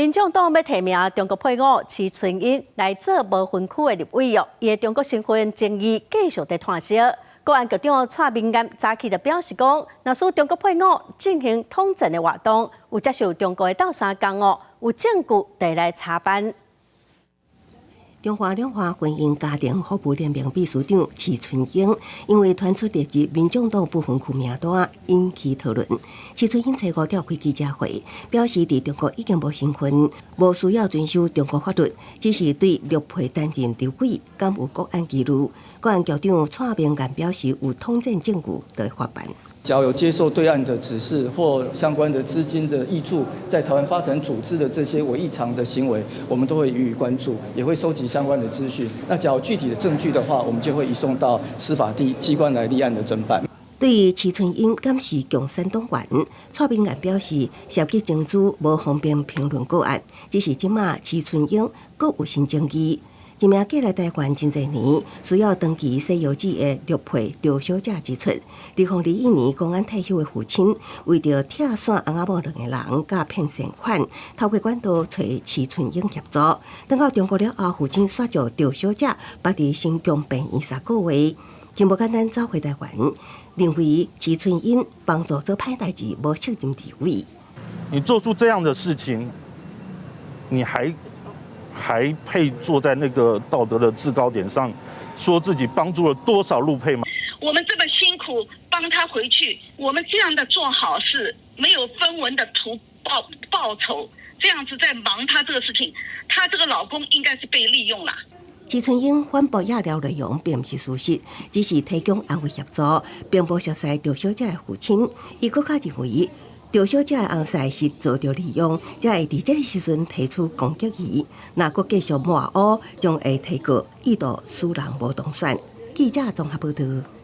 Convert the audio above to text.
民眾黨欲提名中國配偶徐春英來做無分區的立委哦，伊的中國身份爭議繼續佇湠燒。國安局長蔡明彥早起就表示講，若使中國配偶進行統戰的活動，有接受中國的鬥相共哦，有證據就來查辦。中華兩岸婚姻家庭服務聯盟秘書長徐春英，因為傳出列入民眾黨不分區名單，引起討論。徐春英初五召開記者會，表示佇中國已經無身份，無需要遵守中國法律，只是對陸配擔任立委，敢有國安疑慮。國安局長蔡明彥表示，有統戰證據就會法辦。只要有接受對岸的指示或相關的資金的挹注，在台灣發展組織的這些違常的行為，我們都會予以關注，也會收集相關的資訊。那假如具體的證據的話，我們就會移送到司法地機關來立案的偵辦。對於徐春英敢是共產黨員，蔡明彥表示，涉及情資無方便評論個案，只是這馬徐春英閣有新爭議。一名過來台灣真濟年，需要長期洗腰子的陸配劉小姐指出，2021年公安退休的父親，為著拆散翁仔某兩個人，佮騙善款，透過管道揣徐春英協助。轉到中國了後，父親煞將劉小姐縛佇新疆病院3個月，真無簡單走回台灣，認為徐春英幫助做歹代誌，無責任地位。你做出這樣的事情，你還配坐在那個道德的制高點上，說自己幫助了多少陸配嗎？我們這麼辛苦幫他回去，我們這樣的做好事，沒有分文的圖報酬，這樣子在忙他這個事情，他這個老公應該是被利用了。徐春英反駁野寮內容並毋是事實，只是提供安慰協助，並無熟似趙小姐的父親。伊閣較認為，趙小姐的翁婿是遭著利用，才會佇這个時陣提出攻擊伊。若閣繼續抹烏，將會提告，意圖使人無當選。記者綜合報導。